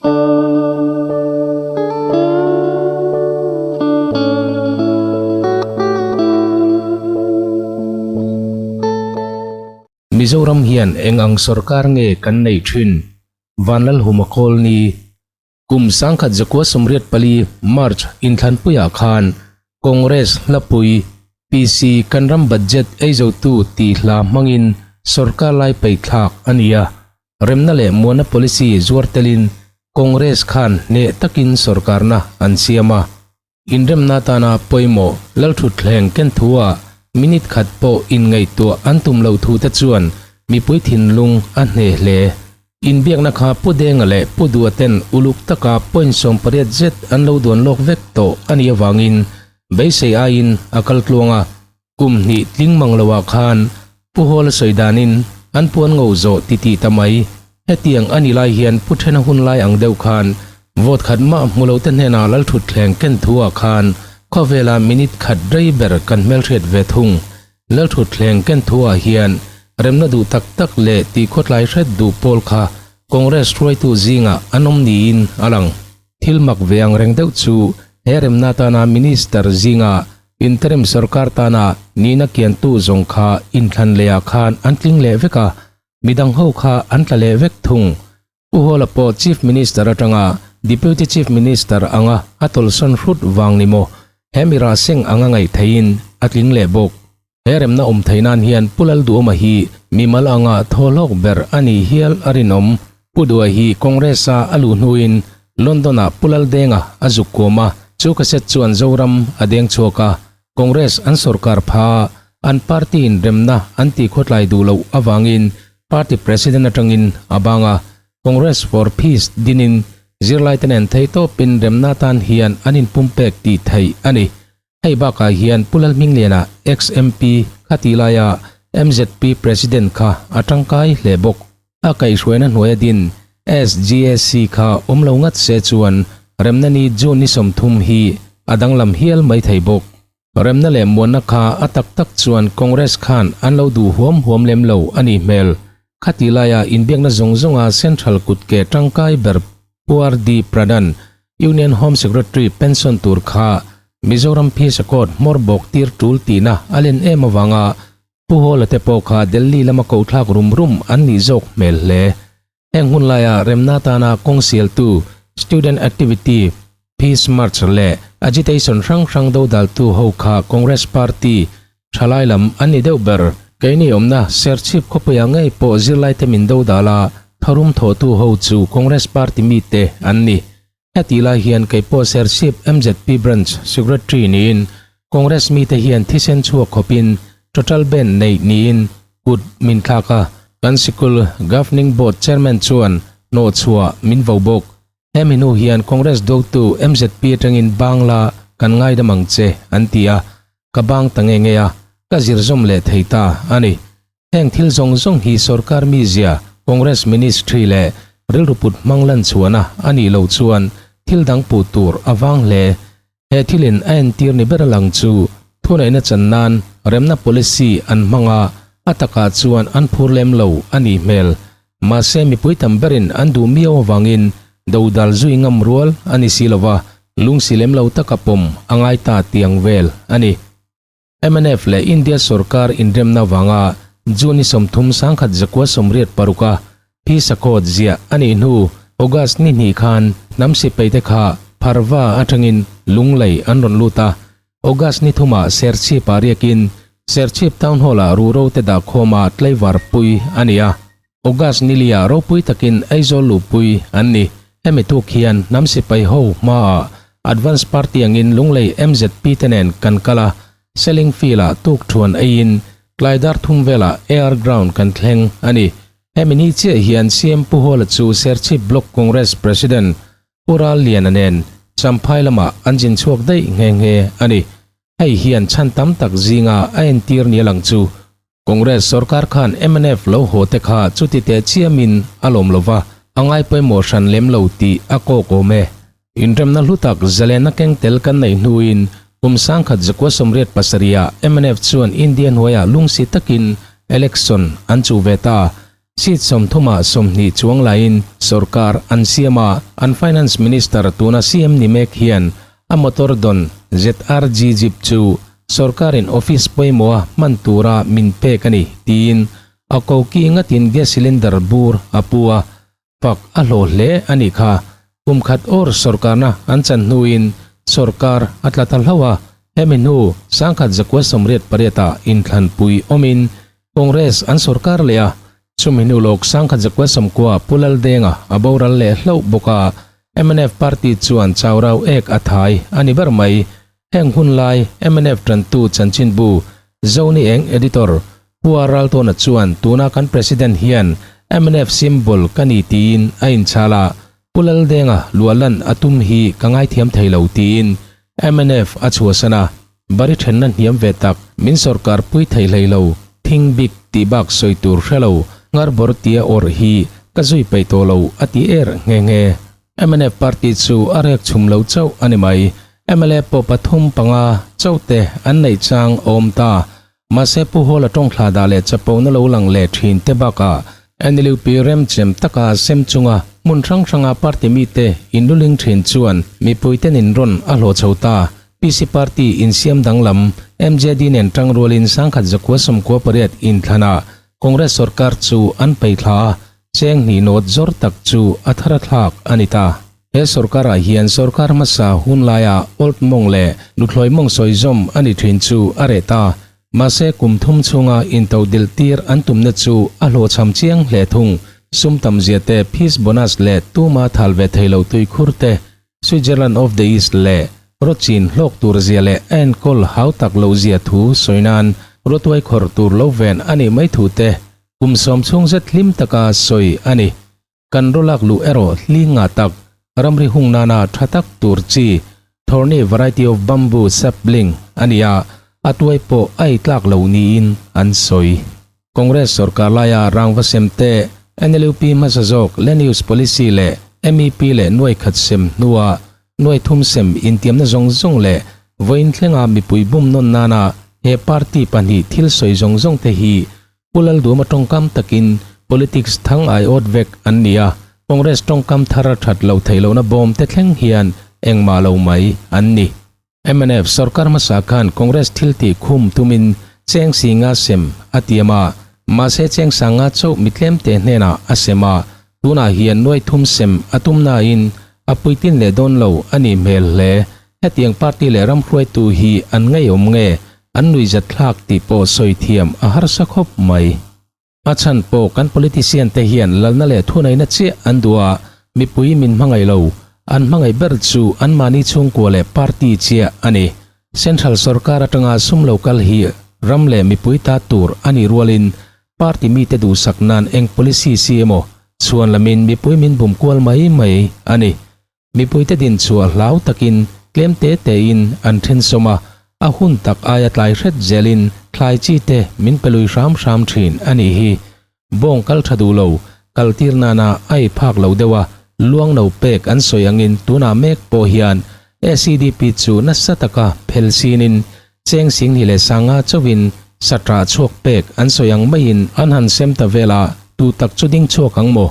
Mizoram hian eng ang sorkar nge kan nei thin? Vanlalhuma Kawlni, Kum 1984 March inthlanpuiah khan Congress hlapui PC kan ram budget ei zotu tih hla hmangin sorkar lai peihthlak a ni a. Remna leh muanna policy zuar telin Congress khan hneh takin sorkarna an siam a. Inremna atana pawimawh Lalthutthleng ken thua minute khat pawh inngaihtuah an tum loh thute chuan mipui thinlung a hneh hle. Inbiakna kha Pu Denga leh Pu Dua ten uluk taka point 18 zet an lo duan lawk vek tawh a nih avangin beisei aiin a kal tluang a. Kum hnih tling mang loah khan Pu Hawla sawi danin an puan ngo zawh ti tih ta mai. Hetiang a nih lai hian Pu Thena hun lai ang deuh khan vote khat mah hmu lo te hnenah Lalthutthleng ken thu-ah khan khawvela minute khat rei ber kan hmelhriat ve thung. Lalthutthleng ken thu-ah hian remna duh tak tak leh tihkhawtlai hret duh pawl kha Congress hruaitu zingah an awm niin a lang. Thil mak ve ang reng deuh chu he remna tana Minister zinga Interim sorkar tana nihna kiantu zawng kha inthlan lehah khan an tling leh vek a, midang ho kha an tla leh vek thung. Pu Hawla pawh Chief Minister atanga Deputy Chief Minister anga a tawlhsawn hrut vang ni maw he mi rah seng anga ngaih theihin a tling leh bawk. He remna awm theih nan hian Pu Lalduhawma hi mimal anga thaw hlawk ber a nih hial a rinawm. Pu Duha hi Congress-a a luh hnuin London-ah Pu Laldenga a zuk kuam a, chu cassette chuan Zoram a deng chhuak a, Congress an sorkar pha a, an party-in remna an tihkhawtlai duh loh avangin party president atangin a bang a, Congress for Peace dinin zirlaite nen theihtawpin remna tan hian an inpumpek tih theih a ni. Hei bakah hian Pu Lalhmingliana, ex-MP, kha tih laia mzp President kha a tangkai hle bawk. A kaihhruaina hnuaia din SGAC kha awm lo ngat se chuan remna ni June ni 30 hi a danglam hial mai thei bawk. Remna leh muanna kha a tak tak chuan Congress khan an lo duh huam huam lem lo a nih hmel. Khatih laia inbiakna zawng zawnga Central kutke tangkai ber Pu RD Pradhan, Union Home Secretary pension tur kha Mizoram Peace Accord hmawr bawk tir tul tihna a len em avanga Pu Hawla te pawh kha Delhi lama kohthlak rum rum an nih zawk hmel hle. Heng hun laia remna atana kawng sialtu Student Activity, Peace March leh Agitation hrang hrang dodaltu ho kha Congress Party thalai lam an ni deuh ber. Keini awmna Serchhip khawpuiah ngei pawh zirlaite min dodal a, tharum thawhtu ho chu Congress Party mite an ni. Hetih lai hian kei pawh Serchhip mzp Branch Secretary niin Congress mite hian thisen chhuak khawpin total ban neih niin kut min thlak a, kan sikul Governing Board Chairman chuan hnawhchhuah min vo bawk. Hemi hnu hian Congress dotu mzp atangin Bangla kan ngaidam ang che an ti a, ka bang ta nge nge a, ka zir zawm leh thei ta a ni. Heng thil zawng zawng hi sorkar mizia, Congress ministry leh rilru put hmang lan chhuahna a nih loh chuan thil dang puh tur a vang hle. He thilin a entir ni ber a lang chu thuneihna chan nan remna policy an hmang a, a takah chuan an phur lem lo a nih hmel. Mahse mipui tam berin an duh miau avangin dodal zui ngam rual a ni si lova, lungsi lem lo taka pawm a ngai ta tiang vel a ni. Mnf leh India sorkar inremna vanga June ni 30 1986 a Peace Accord ziah a nih hnu August ni hnih khan hnam sipaite kha Pharva atangin Lunglei an rawn lut a. August ni thumah Serchhip ah riakin Serchhip Town Hall ah ruhro te dahkhawm a tlaivar pui a ni a. August ni liah ropui takin Aizawl luhpui an ni. Hemi tuk hian hnam sipai ho hmaah Advance Party angin Lunglei mzp te nen kan kal a, Selling Field ah tuk thuan eiin tlai dar thum velah AR Ground kan thleng a ni. Hemi ni chiah hian CM Pu Hawla chu Serchhip Block Congress President Pu Ral Liana nen Champhai lamah an zin chhuak daih nghe nghe a ni. Hei hian chhan tam tak zinga a entir ni a lang chu Congress sorkar khan mnf lo haw te kha chuti teh chiamin a lawm lo va, a ngai pawimawh hran lem lo tih a kawk awm e. Inremna hlu tak zalena keng tel kan neih hnuin kum 1987 ah mnf chuan India hnuaiah lungsi takin election an chuh ve ta. Seat 30 ah 20 chuang laiin sorkar an siam a, an Finance Minister tuna CM ni mek hian a motor dawn ZRG Jeep chu sorkarin office pawimawha hman tura min pek a ni tiin a koki ngatin gas cylinder bur a pu a, Fak a hlawh hle a nih kha. Kum khat awr sorkarna an chan hnuin sorkar a tla ta hlauh a, hemi hnu 1988 ah inthlanpui awmin Congress an sorkar leh a, chumi hnu lawk 1990 Pu Laldenga a boral leh hlauh bawk a, mnf party chuan chaurau ek a thai a ni ber mai. Heng hun lai mnf tantu chanchinbu Zoni Eng Editor Pu A Raltawna chuan tuna kan President hian mnf symbol ka ni tiin a inchhal a, Pu Laldenga luahlan a tum hi ka ngaithiam thei lo tiin mnf a chhuahsan a, bari thenna hniam ve tak min sawrkar pui thei hlei lo, thing bik tih bak sawi tur hre lo, ngarbawr tia awrh hi ka zui peih tawh lo a ti er nghe nghe. Mnf party chu a rek chhum lo chauh a ni mai. Mla pawh pathum panga chauh te an neih chang a awm ta. Mahse Pu Hawla tawngthla dah leh chapona lo lang leh thin te bakah NLUP remchem taka sem chunga hmun hrang hranga party mite inluling thin chuan mipuiten inrawn a hlawh chho ta. PC party insiam danglam MJD nen tangrualin 1998 inthlanah Congress sorkar chu an peithla a, cheng hnih nawt zawr tak chu a thar a thlak a ni ta. He sorkarah hian sorkar hmasa hun laia Old Mawng leh Luthlawi Mawng sawi zawm a ni thin chu a reh ta. Mahse kum thum chhunga intodilh tir an tumna chu a hlawhchham chiang hle thung. Sum tam zia te, fees bonus leh tuma thal ve thei lo tuikhur te, Switzerland of the East leh Rawchin hlawk tur zia leh a enkawl hau tak loh zia thu sawi nan rawtuai khawrh tur lo ven a nih mai thu te kum sawm chhung zet hlim taka sawi a ni. Kan rawlak luh erawh hling ngah tak, ramri hung nana tha tak tur chi, thorny variety of bamboo sapling a ni a, a tuai pawh a ei tlak lo niin an sawi. Congress sorkar laia rangva sem te, NLUP hmasa zawk Land Use Policy leh MEP leh nuai khat sem hnua nuai thum sem intiamna zawng zawng leh vawiin thlenga mipui bum nawn nana he party pahnih thil sawi zawng zawng te hi Pu Lalduama tawngkam takin politics thang aiawt vek an ni a, Congress tawngkam thar a that loh theih lohna bawm te thleng hian engmah lo mai an ni. Mnf sorkar hmasa khan Congress thil tih khum tumin cheng singa sem a tiam a, mahse cheng sanga chauh mitlem te hnenah a sem a, tunah hian nuai thum sem a tum nain a puitlin leh dawn lo a nih hmel hle. Hetiang party leh ram hruaitu hi an ngeiawm nge an nuihzat thlak tih pawh sawi thiam a harsa khawp mai. A chhan pawh kan politician te hian lalna leh thuneihna chiah an duh a, mipui min hmangaih lo. An hmangaih ber chu anmahni chhungkua leh party chiah a ni. Central sorkar atanga sum lo kal hi ram leh mipui ta tur a nih rualin party mite duhsak nan eng policy si emaw chhuan lamin mipui min bum kual mai mai a ni. Mipuite din chhuah hlau takin tlem te tein an then sawm a, a hun tak aia tlai hret zelin thlai chi te min pe lui hram hram thin a nih hi. Bawng kal tha duh lo, kal tir nana a ei phak lo deuh a, luang no pek an sawi angin tunah mek pawh hian SEDP chu nasa taka phel sinin cheng singhnih leh sanga chauhin satrah chhuak pek an sawi ang maiin an han sem ta vel a, tu tak chu ding chhuak ang maw?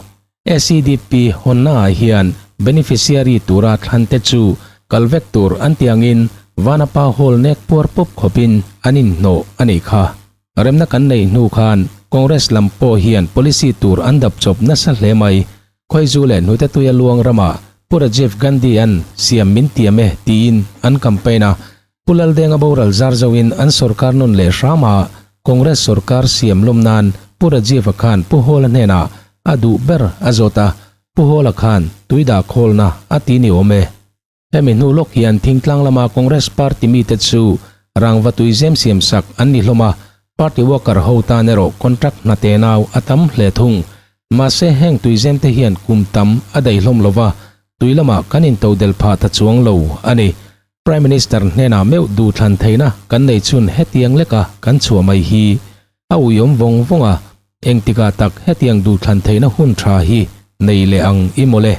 SEDP hawnnaah hian beneficiary tura thlante chu kal vek tur an ti angin Vanapa Hall nek puar pawp khawpin an inhnawh a nih kha. Remna kan neih hnu khan Congress lam pawh hian policy tur an dap chawp nasa hle mai. Khawizu leh hnute tuia luang ramah Pu Rajiv Gandhi an siam min tiam e tiin an campaign a, Pu Laldenga boral zar zoin an sorkar nawn leh hram a, Congress sorkar siam lawm nan Pu Rajiv-a khan Pu Hawla hnenah a duh ber a zawt a, Pu Hawla khan tui dah khawlna a ti ni awm e. Hemi hnu lawk hian thingtlang lama Congress party mite chu rangva tui zem siam sak an ni hlawm a, party worker ho tan erawh contract hna tenau a tam hle thung. Mahse heng tui zem te hian kum tam a daih hlawm lova, tui lamah kan intodel phah ta chuang lo a ni. Prime Minister hnenah meuh duhthlan theihna kan nei chhun hetiang leka kan chhuah mai hi a uiawm vawng vawng a, engtikah tak hetiang duhthlan theihna hun tha hi nei leh ang i mawle.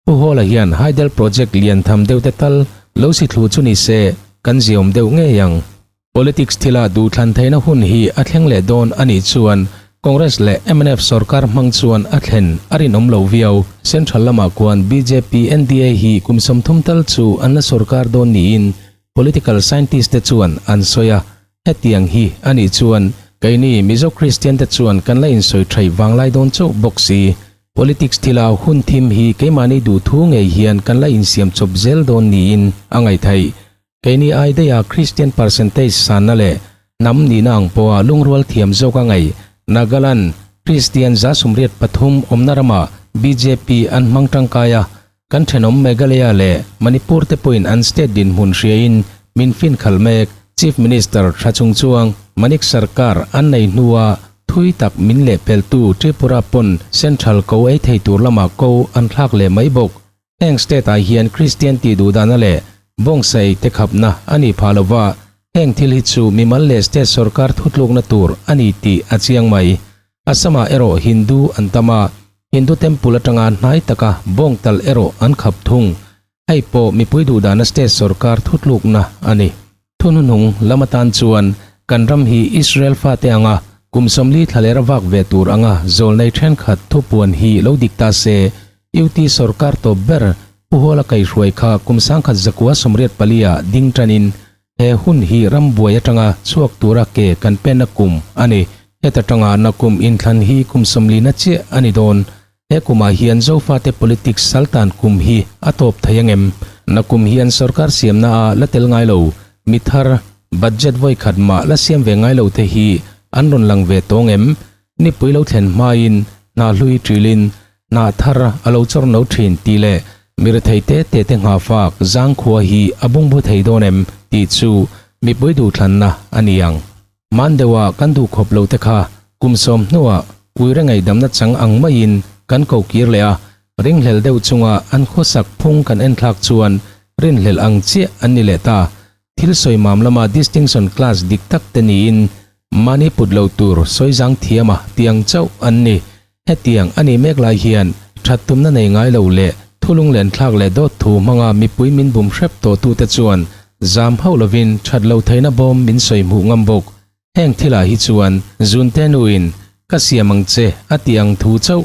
Pu Hawla hian Hydel Project lian tham deuh te tal lo si thlu chu ni se kan ziawm deuh ngei ang. Politics thila duhthlan theihna hun hi a thleng leh dawn a nih chuan Congress leh mnf sorkar hmang chuan a thlen a rinawm lo viau. Central lamah khuan bjp NDA hi kum 30 tal chu an la sorkar dawn niin political scientist te chuan an sawi a. Hetiang hi a nih chuan keini Mizo Kristian te chuan kan la insawi thaih vanglai dawn chauh bawk si. Politics thila hun thim hi keimahni duhthu ngei hian kan la insiam chawp zel dawn niin a ngaihtheih. Keini ai daiha Kristian percentage sanna leh hnam nihna ang pawha lungrual thiam zawk a ngaih Nagaland Kristian 83 awmna ramah bjp an hmang tangkai a, kan thenawm Meghalaya leh Manipur te pawhin an state dinhmun hriain min fin khalh mek. Chief Minister tha chung chuang Manik Sarkar an nei hnua thui tak min lehpeltu Tripura pawn Central ko ei thei tur lamah ko an thlak leh mai bawk. Heng state ah hian Kristian tih duh dahna leh bawngsa ei te khapna a nih phah lova, heng thil hi chu mimal leh state sorkar thutlukna tur a ni tih a chiang mai. Assam ah erawh Hindu an tam a, Hindu temple atanga hnai taka bawng tal erawh an khap thung. Hei pawh mipui duh dahna state sorkar thutlukna a ni. Thuhnuhnung lam atan chuan kan ram hi Israel fate anga kum 40 thlalera vak ve tur anga zawlnei thenkhat thupuan hi lo dik ta se, UT sorkar tawp ber Pu Hawla kaihruai kha kum 1984 ah ding tanin he hun hi ram buai atanga chhuak tura ke kan penna kum a ni. Heta tanga nakum inthlan hi kum 40 na chiah a ni dawn. He kumah hian Zofate politics saltan kum hi a tawp thei angem? Nakum hian sorkar siamna a la tel ngai lo, mi thar, budget vawi khat mah la siam ve ngai lo te hi an rawn lang ve tawng em? Nipui lo thlen hmain hna hlui ṭilin hna thar a lo chawr no ṭhin tih leh mi rethei te te te nghahfak zangkhua hi a bungbu thei dawn em tih chu mipui duhthlanna a ni ang. Hman deuha kan duh khawp lo te kha kum 10 hnuah uire ngaihdamna chang ang maiin kan ko kir leh a, ringhlel deuh chunga an khawsak phung kan enthlak chuan rinhlelh ang chiah an ni leh ta. Thil sawi mam lama distinction class dik tak te niin mahni put lo tur sawi zang thiama tiang chauh an ni. Hetiang a nih mek lai hian that tumna nei ngai lo leh thulung len thlak leh dawt thu hmanga mipui min bum hrep tawh tute chuan zam hauh lovin that lo theihna bawm min sawi hmuh ngam bawk. Heng thilah hi chuan Zunte nuin ka siam ang che a tih ang thu chauh,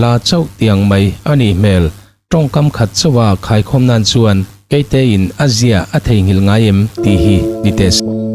la chauh tiang mai a nih hmel. Tawngkam khat chauha khaikhawm nan chuan keite in a zia a theihnghilh ngai em tih hi ni teh se.